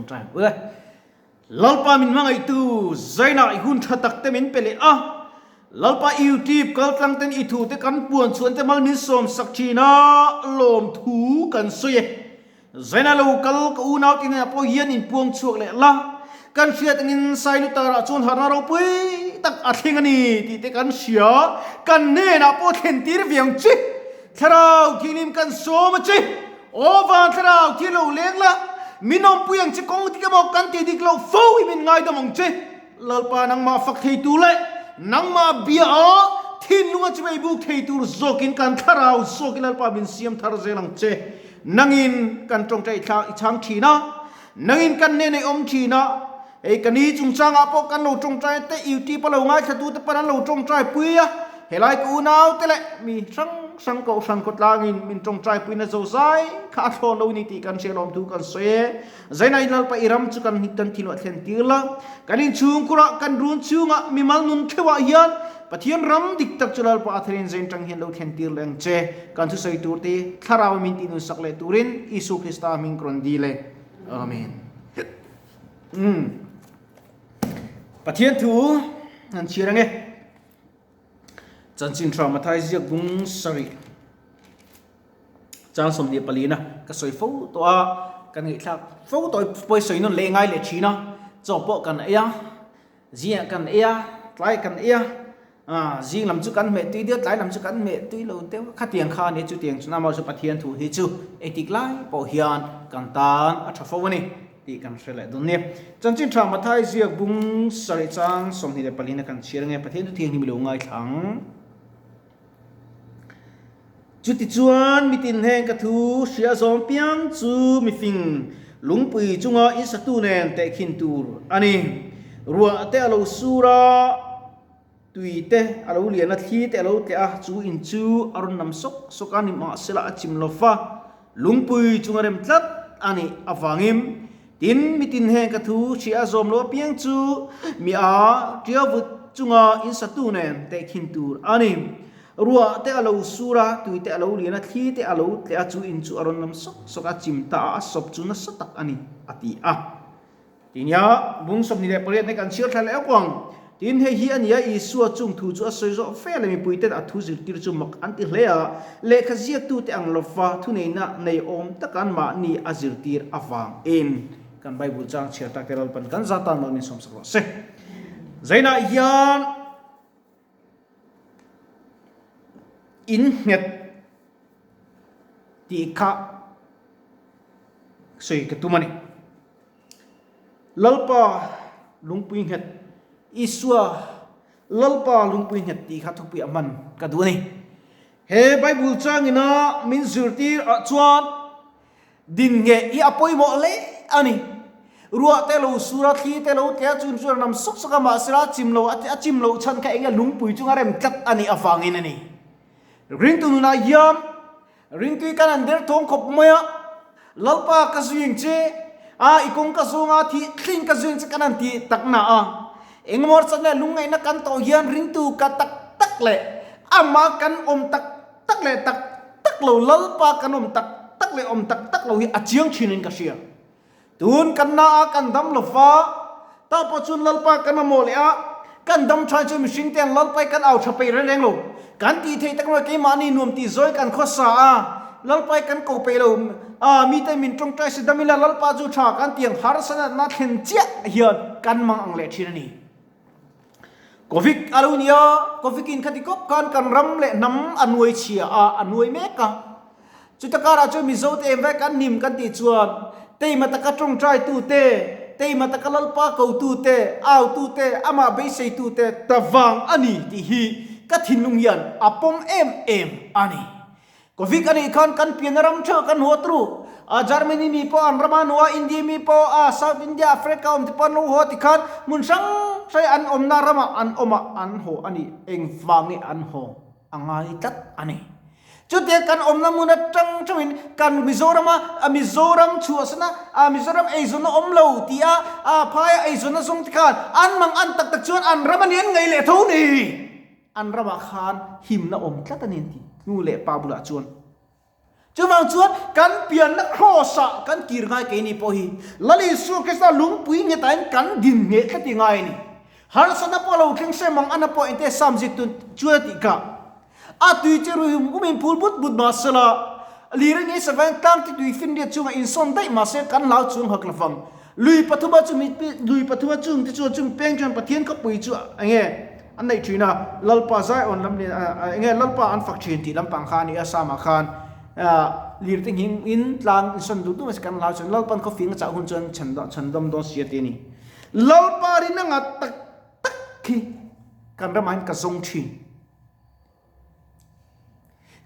Ṭawngṭai ang u le. Lalpa min hmangaihtu Zaina i hun ṭha tak te min pe leh a, Lalpa YouTube kaltlang ten i thu te kan puan chhuan te mal min sawm sak ṭhin a, lawmthu kan sawi e. Zaina lo kal ka unau te hnenah pawh hian in puang chhuak leh la, kan hriat angin Sailutarah chuan harhna ropui tak a thleng a ni tih te kan hria, kan hnenah pawh thlen tir ve ang che, Thlarau Thianghlim kan sawm a che, aw van Thlarau Thian lo leng la, min awmpui ang che kawng dik emaw kan tih dik loh fo hi min ngaidam ang che, Lalpa nangmah fak thei tur leh nangmah bia a thinlunga chimei buk thei tur zawkin kan Thlarau zawkin Lalpa min siam thar zel ang che. Nangin kan tawngtai thla i chhang thin a, nangin kan hnenah i awm thin a, hei ka ni chungchangah pawh kan lo tawngtai te, YouTube a lo ngaithlatute pawn an lo tawngtai pui a, helai ka unau te leh mi hrang hrang kohhran khawtlangin min tawngtai puina zozai kha a thlawn lo ni tih kan hria lawm thu kan sawi e. Zaina in Lalpa i ram chu kan kan thinuah thlen tir la, kan inchhungkhurah kan run chhungah mimal nun theuhah hian Pathian ram dik tak chu Lalpa a tharin zain tang hian lo thlen tir leh ang che. Kan thusawi tur te Thlarau min tih nun sak leh turin Isu Krista hming ka rawn dil e. Amen. Umm. Pathian thu an chhiar ange. Chanchin tha Mathai ziak bung sarih chang 24 na ka sawi fo tawh a, kan ngaihthlak fo tawh i pawi sawi nawn leh ngai leh thin a, chaw pawh kan ei a, zingah kan ei a, tlaiah kan ei a, ah zing lam chu kan hmeh tui deuh tlai lam chu kan hmeh tui lo deuh a, khatiang kha a nia chutiang chu nama chu Pathian thu hi chu engtik lai pawh hian kan tan a tha fo a ni. Tih kan hre leh dawn nia. Chanchin tha Mathai ziak bung sarih chang 24 na kan chhiar ange Pathian chu thianghlim i lo ngaithla ang. Chutichuan mitin heng ka thu hria zawm piang chu mifing lungpui chunga insatu nen tehkhin tur a ni. Ruah te a lo sur a, tui te a lo lian a, thli te a lo tleh a, chu in chu a rawn nam sawk sawk a, nimahsela a chim lo va. Lungpui chunga rem tlat a nih avangin tin mitin heng ka thu hria a zawm lo apiang chu mi a tia vut chunga insatu nen tehkhin tur a ni. Ruah te a lo sur a, tui te a lo lian a, thli te a lo tleh a, chu in chu a rawn lam sawk sawk a, chim ta a, a sawp chu nasa tak a ni, a ti a. Tinia, bung 28 na kan chhiar thla leh awk ang. Tin, hei hi a nia, Isua chung thu chu a sawi zawh fe le mipuiten a thu zirtir chu mak an ti hle a, lehkha ziaktute ang lova thuneihna nei awm taka an mahni a zirtir avangin. Kan Bible chang chhiar tak te Lalpan kan za tan mal min sawmsak rawh se. Zainah hian innghet tih kha sawi ka tum a ni. Lalpa lungpui nghet, Isua Lalpa lungpui nghet tih kha thupui a hman ka duh a ni. He Bible changina min zirtir ah chuan din ngheh hi a pawimawh hle a ni. Ruah te lo sur a, thli te lo tle a, chun chuan a nam sawk sawk a, mahsela a chim lo, a chim loh chhan kha eng nge lungpui chunga rem tlat a nih avangin a ni. Ringtu nunah hian Ringtui kan an der thawng khawp mai a, Lalpa ka zuing che a, i kawng ka zawng a, thih thleng ka zuing che kan han ti tak na a. Engemaw chan leh lungngaihna kan tawh hian ringtu ka tak tak leh amah kan awm tak tak leh tak tak lo, Lalpa kan awm tak tak leh awm tak tak lo hi a chiang thin in ka hria. Tun kan na a kan dam lo va, tah pawh chuan Lalpa kan mamawh leh a, kan dam thain chuan mihring te an Lalpa hi kan au tha peih reng reng lo. Kan tih theih tak rual keimahni nuam tih zawi kan khawsa a, Lalpa hi kan ko peih lo. A, mite min tawngtai si dam ila Lalpa chu tha kan tiang harsa natna thlen chiah hian kan mang ang leh thin a ni. Covid a lo ni a, Covid in khati kawp khan kan ram leh hnam a nuai chhia a, a nuai mek a. Chuta karah chuan Mizo te engvai kan hnim kan tih chuan teima taka tawngtai tu te, teima taka Lalpa ko tu te, au tu te, amah beisei tu te ta vang a ni tih hi ka thinlung hian a pawm em em a ni. Covid a nih khan kan pianna ram theuh kan haw tru a, Germany mi pawh an ram a hnuah India mi pawh a, South India, Africa awm te pawh an lo haw ti khan hmun hrang hrang an awmna ramah an awm a, an haw a ni. Engvang nge an haw a ngai tlat a ni. Chutia kan awmna hmun atang theuhin kan Mizorama a Mizoram chhuahsana a Mizoram eizawnna awm lo ti a, a phaia eizawnna zawng te khan an mang an tak tak chuan an ram a ni an ngaih leh tho ni. An ramah khan himna awm tlat a ni an ti. Nu leh pa bulah chuan. Chuvang chuan kan pianna Kraws-ah kan kir ngai keini pawh hi Lal Isua Krista lungpui nghetain kan din ngheh tlat i ngai a ni. Harsatna pawh lo thleng se mang ana pawh engte Sam zir tun chuan a tih kha. A tui che rui hum umin phul but but mah sela, lir a ngei savain tlang ti tui finriat chungah insawn daih mah se kan hlau chuang hak lovang. Lui pathuma chu mi lui pathuma chung te chuan chung peng chuan Pathian khawpui chu enge an neih thin a, Lalpa Zion lam nen enge Lalpa an fak thin tih lampang kha a ni a, Sam-ah khan lir te nghing in tlang insawn duh duh mai se kan hlau chuan Lalpan khawfing a chah hun chuan chhan chhan dawm dawn si a ti a ni. Lalpa rin anga tak tak hi kan ramah hian ka zawng thin.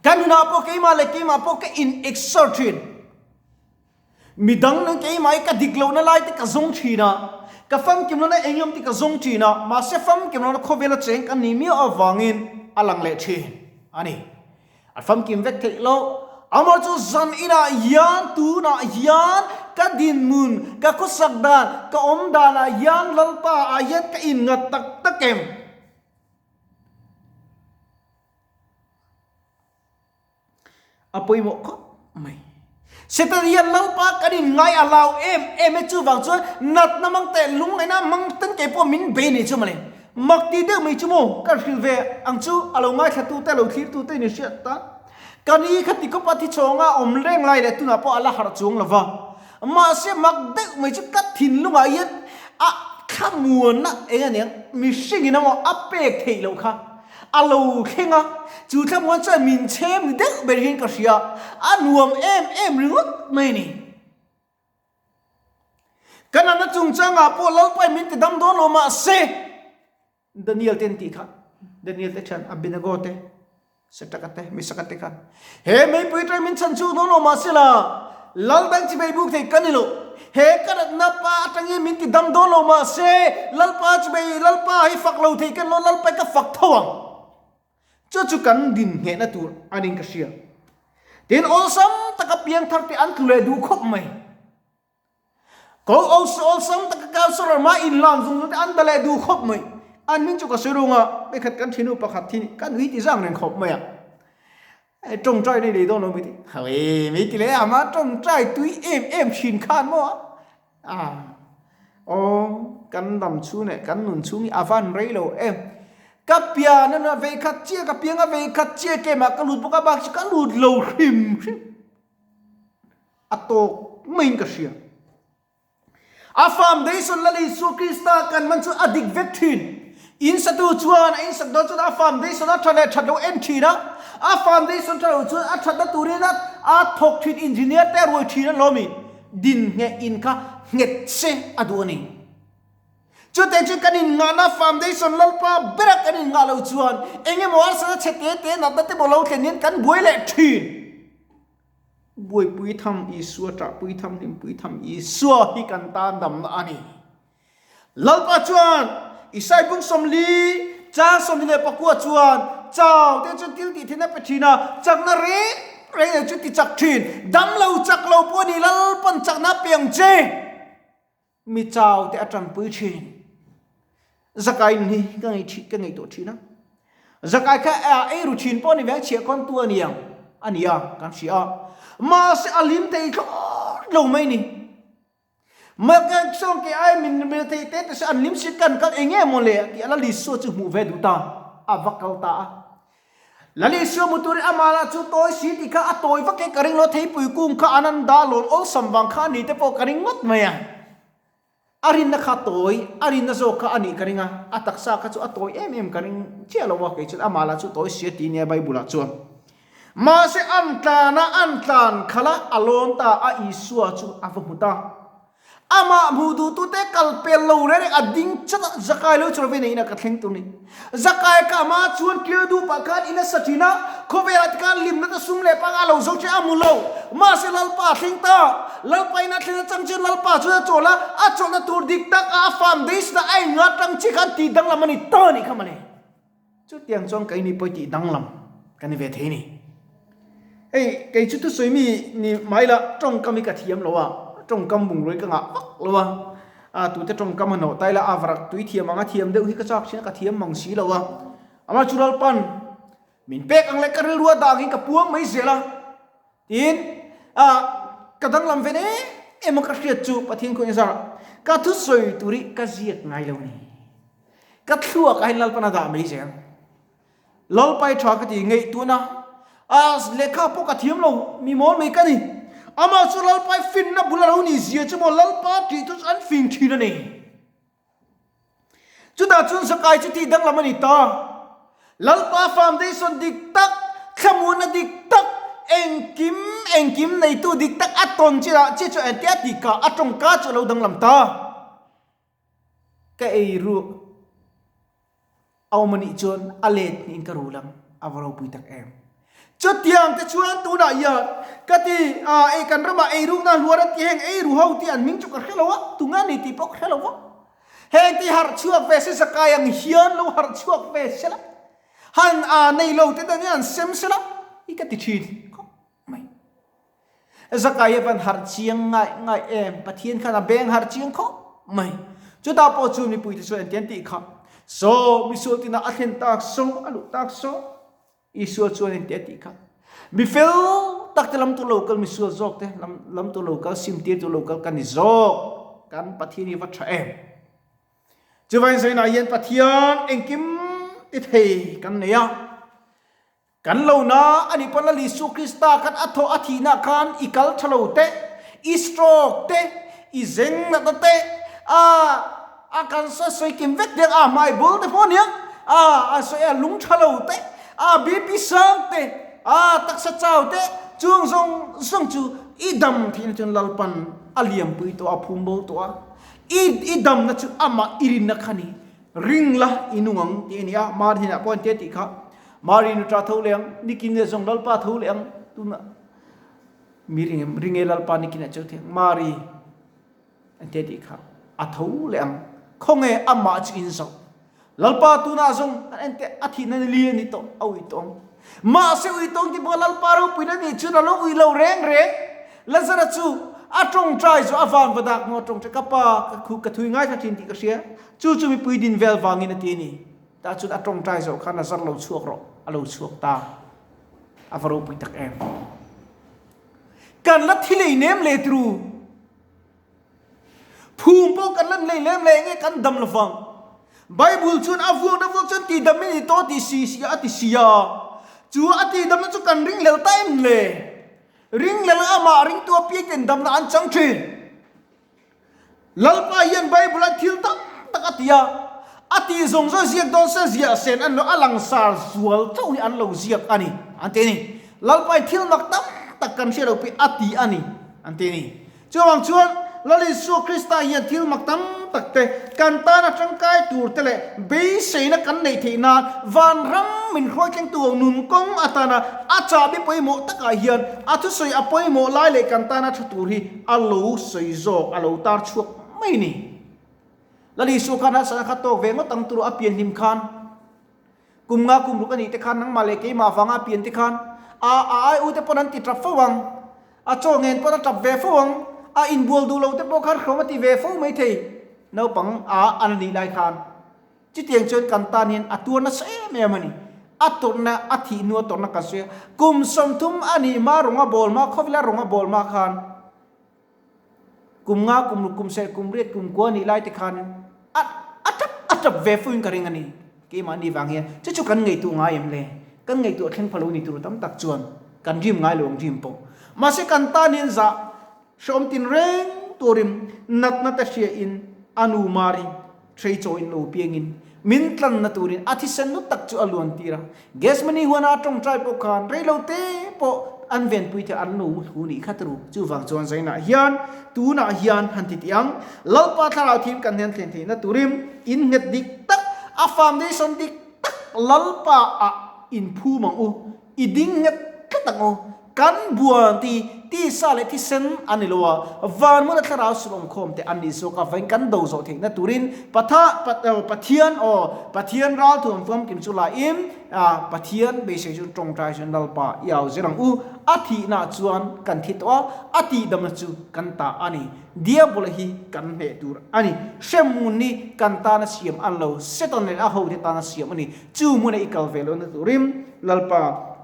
Ka nunah pawh keimah leh keimah pawh ka in exer thin. Midang nang keimah hi ka dik lohna lai te ka zawng thin a, ka famkim lohna eng emaw te ka zawng thin a, mahse famkim lohna khawvela cheng kan nih miau avangin a lang leh thin a ni. A famkim vek theih loh. Amaw chu zan inah hian tunah hian ka dinhmun, ka khawsak dan, ka awm danah hian Lalpa ah hian ka inngat tak tak em? A pawimawh khawp mai. Satan hian Lalpa kan in ngai a lau em em e chuvang chuan natna mang teh lungngaihna mang ten kei pawh min bei nei chu mawle. Mak ti deuh mai chu maw ka hrilh ve ang chu a lo ngaithla tu te a lo thlir tu te in hriat ta. Ka ni kha ti khawpa thi chhawnga awm reng lai leh tunah pawh a la harh chuang lo va. Mahse mak deuh mai chu ka thinlungah hian a thlamuanna eng a niang mihringin emaw a pek theih loh kha. A lo thleng a, chu thlamuan chuan min chhem ni deuh ber hian ka hria, a nuam em em ringawt mai a ni. Ka natna chungchangah pawh Lalpain min ti dam dawn lo mahse, Daniel te an tih kha, Daniel te thian Abednego te, Setaka te, Misaka te khan he meipui atangin min chhan chhuak dawn lo mahse la, Lal dang chi bei buk thei ka ni lo. He ka natna pa atangin min ti dam dawn lo mahse, Lalpa chi bei, Lalpa hi fak lo thei ka ni lo, Lalpa hi ka fak tho ang. Chu chu kan din nghehna tur a niin ka hria. Tin, awlsam taka piangthar te an tlu leh duh khawp mai. Ko awlsam taka councillor mah inlan zung zung te an da leh duh khawp mai. An hming chu ka sawi rung a, vekhat kan thinu pakhat hi kan ui ti zang reng khawp mai a. Tawngtai nei lei dawn lo mai ti. Hawi mai ti leh a ma tawngtai tui em em thin khan maw a. Aw kan dam chhung leh kan nun chhung hi a van rei lo em. Ka pian a vekhat chiah ka piang a vekhat chiah kemah ka lut bawk a bak chu ka lut lo hrim hrim. A tawk maiin ka hria. A foundation Lal Isua Krista kan man chu a dik vek thin. In satu chuan a insak dawn chuan a foundation a tha leh that lo en thin a, a foundation tha lo chuan a thatna turin a a thawk thin engineer te a ruai thin a lawmi din ngheh in kha nghet se a duh a ni. Chutah chuan kan inngahna foundation Lalpa bera kan inngah loh chuan eng emaw harsatna chhe te te natna te pawh lo thlen hian kan buai leh thin. Buaipui tham Isua, ṭahpui tham, hlimpui tham Isua hi kan tan damna a ni. Lalpa chuan Isai bung 40, chang 24 chuan chau te chuan thil tih theihna pe ṭhin a, chakna reng reng nei chu ti chak ṭhin, dam lo chak lo pawh a ni, Lalpan chakna a pe ang che. Mi chau te a ṭanpui ṭhin. Zakai nun hi ka ngaih ṭhin, ka ngaihtuah ṭhin a. Zakai kha a ei ru ṭhin pawh a ni ve ang, chhiah khawntu a ni ang, a ni a, kan hria a. Mahse a hlim thei thlawt lo mai ni. Mahse sawng ke ai min mil thei te te se an hlim si kan kal eng nge maw le tih a Lal Isua chu hmuh ve duh ta, a va kal ta a. Lal Isua hmu turin amah lah chu tawi si tih kha a tawi vak e ka ring lo, theipui kung kha an an dah lawn awlsam vang kha a ni te pawh ka ring ngawt mai a. A rinna kha tawi, a rinna zawk kha a nih ka ring a, a taksa kha chu a tawi em em ka ring chiah lo a, kei chuan amah lah chu tawi si a ti nia Bible ah chuan. Mahse an tlan a, an tlan khalh a, a lawn ta a, Isua chu a va hmu ta. Amah hmuh duhtute kal pel lo reng reng a ding chat a, Zakai lo chu rawh vei inah ka thleng tur ni. Zakai ka amah chuan clear duh pah khan in a sa thin a, khawvelah te khan hlimna te sum leh panga a lo zo che a hmu lo. Mahse Lalpa a thleng ta. Lalpa in a thlen atang chuan Lalpa chuan a chawl a, a chawlhna tur dik tak a a foundation a a inngah tang chiah khan tih danglam a ni ta a nih kha mawle. Chutiang chuan keini pawh tih danglam ka ni ve thei ni. Hei kei chu thusawi mi ni mai la tawngkam hi ka thiam lo a, tawngkam bungrui ka ngah vak lo a, a tute tawngkam a hnawh tai la a varak tui thiam ang a thiam deuh hi ka chak thin a ka thiam mang si lo a. Amah chu Lalpan min pek ang leh ka rilru a dah angin ka puang mai zel a. Tiin a ka danglam ve em em a ka hriat chu Pathian khaw inzar ah ka thusawi tur hi ka ziak ngai lo ni. Ka thluak ah hian Lalpan a dah mai zel. Lalpai tha ka ti ngaihtuah na a lehkha pawh ka thiam lo mi mawl mai ka ni. Amah chu Lalpai finna bul a lo ni zia chu maw Lalpa tih chu an fing thin a ni. Chutah chuan Zakai chu tih danglam a ni ta. Lalpa foundation dik tak, thlamuanna dik tak, engkim engkim neitu dik tak a tawn chinah chiah chu engtia tih ka a tawngka chu a lo danglam ta. Ka ei ruh a awm a nih chuan a let hnihin ka rul ang, a va ropui tak em. Chutiang te chuan tunah hian ka ti a, ei kan ramah ei rukna hluar an ti heng ei ru ho tih an hming chu ka hre lo a, tunge a ni tih pawh ka hre lo va. Heng ti harh chhuak ve se zakai ang hian lo harh chhuak ve se la, han a nei lo te dan hian an sem se la i ka ti thin khawp mai. Zakai a van harh chiang ngai ngai em, Pathian khan a beng harh chiang khawp mai. Chutah pawh chu mipui te chuan engti an tih kha, Saw, misual tinah a thlen tak saw, a luh tak saw. Isua chuan engti a tih kha, Mi fel tak te lam tur lo kal, misual zawk te lam tur lo kal, simtir tur lo kal ka ni zawk, kan Pathian hi va tha em. Chuvain zainah hian Pathian engkim ti thei kan nei a. Kan lo na a nih pawn Lal Isu Krista khan a thawh a thihna khan i kal tha lo te, i stroke te, i zeng natna te, a a kan sawi sawi kim vek diak a hmai bul te pawh aniang a a sawi a lung tha lo te, a BP sang te, a taksa chau te chung zawng zawng chu i dam theihna chuan Lalpan a liampui tawh a phum bo tawh a, i i damna chu amah i rinna kha ni ring la i nung ang tih a ni a, Mar hnenah pawh an tia tih kha. Mari nu ta tho leh ang, nikin leh zawng Lalpa tho leh ang, tunah mi ring em, ring e Lalpa nikin ah cheu thei ang, Mari an tia tih kha a tho leh ang, khawnge amah chu in zoh, Lalpa tunah zawng an en teh a thihna ni li a ni tawh, a ui tawh ang. Mahse ui tawng ti pawh Lalpa ropuina nih chuan a lo ui lo reng reng, Lazara chu a tawngtai zawh a van va dak hnu a tawngtai, ka pa ka khu ka thui ngaithla thin tih ka hria, chu chu mipui din vel vangin a ti a ni. Tah chuan a tawngtai zawh khan a zar lo chhuak rawh, a lo chhuak ta. A va ropui tak em. Kan la thi lei nem le tru. Phum pawh kan la lei lem le nge kan dam lovang. Bible chuan a vuak na vuak chuan ti dam in i to ti si si a ti sia. Chu a ti dam na chu kan ring lel ta em le. Ring lel amah ringtu apiang ten damna an chang thin. Lalpa hian Bible a thil tam tak a ti a, a tih zawng zawng ziak dawn se ziah sen an lo a langsar zual chauh hi an lo ziak a ni an ti a ni. Lalpa in thil mak tam tak kan hriat loh pawh a ti a ni an ti a ni. Chuvang chuan Lal Isua Krista hian thil mak tam tak te kan tana tangkai tur te leh beiseina kan neih theih nan vanram min hruaithlengtu ang nun kawng atana a chahbi pawimawh takah hian a thusawi a pawimawh lai leh kan tana tha tur hi A lo sawi zawk, a lo tar chhuak mai ni. Lal Isua khan harsatna kha tawk ve ngawt ang tur a pian hlim khan, kum nga kum ruk a nih te khan nangmah leh keimah vanga a pian te khan a a ai u te pawn an ti tap fo ang, a chaw ngen pawn a tap ve fo ang, a inbual duh lo te pawh khan hrawm a ti ve fo maithei naupang a an nih lai khan. Chutiang chuan kan tan hian a tuar nasa em em a ni. A tawrhna, a thih hnu a tawrhna kan sawi a. Kum 30 a nih hma rawng a bawl hma, khawvela rawng a bawl hma khan kum nga, kum ruk, kum serh, kum riat, kum kua nih lai te khan a a tap a tap ve fuin ka ring a ni. Keimahni vang hian chu chu kan ngaihtuah ngai em le? Kan ngaihtuah thleng pha lo ni tur tam tak chuan kan rim ngai lo ang rim pawh. Mahse kan tan hian zah Hreawm tin reng turin natna te hria in a nu Mari hrei chaw in lo piang in min tlanna turin a thisen lu tak chu a luan tir a. Gethsemane huana a tawngtai pawh khan rei lo te pawh an venpui te an lo hlu nih kha turu. Chuvang chuan zainah hian tunah hian han ti tih ang Lalpa thlarau thim kan hnen thlen theihna turin in nghet dik tak a foundation dik tak Lalpa ah in phum ang u i ding nghet tlat ang u. Kan buan ti tisa leh thisen an ni lo a, van hmuna thlarau sulawmkhawm te an nih zawk avangin kan do zawh theihna turin Patha Pathian aw Pathian ralthuam famkim chu lahin Pathian beisei chu tawngtai chuan Lalpa i au zel ang u, a thihna chuan kan thi tawh a, a tihdamna chu kan ta a ni. Diabola hi kan hneh tur a ni. Hremhmun hi kan tana siam a ni lo, Satan leh a hote tana siam a ni. Chu hmuna i kal ve lohna turin Lalpa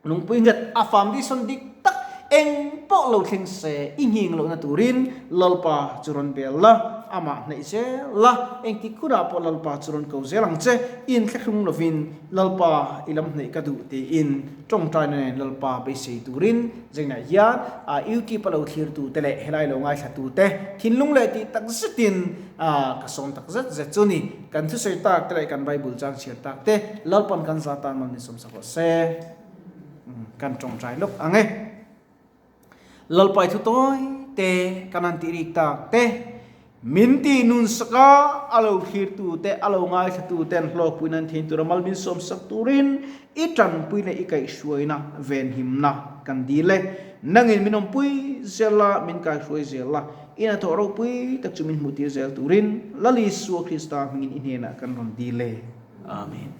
Lungpui nghet a foundation dik tak Eng pawh lo thleng se, i nghing lohna turin Lalpa chu rawn bel la, amah hnaih zel la, engtik hunah pawh Lalpa chu rawn ko zel ang che, inthlahrung lovin Lalpa i lam hnaih ka duh tiin tawngtaina nen Lalpa beisei turin Zainah hian YouTube a lo thlirtute leh helai lo ngaithlatute thinlung leh tih tak zetin ka sawm tak zet zet chu ni. Kan thusawi tak te leh kan Bible chang chhiar tak te Lalpan kan za tan mal min sawmsak rawh se. Kan tawngtai lawk ang e. Lalpai thu tawi te kan han tih rik tak te min tih nun sak a, a lo thlirtu te, a lo ngaithlatu ten hlawkpuina an thein tura mal min sawmsak turin i tanpui leh i kaihhruaina venhimna kan dil e. Nangin min awmpui zel la, min kaihhruai zel la, i hnathawh ropui tak chu min hmuhtir zel turin Lal Isua Krista hmingin i hnenah kan rawn dil e. Amen.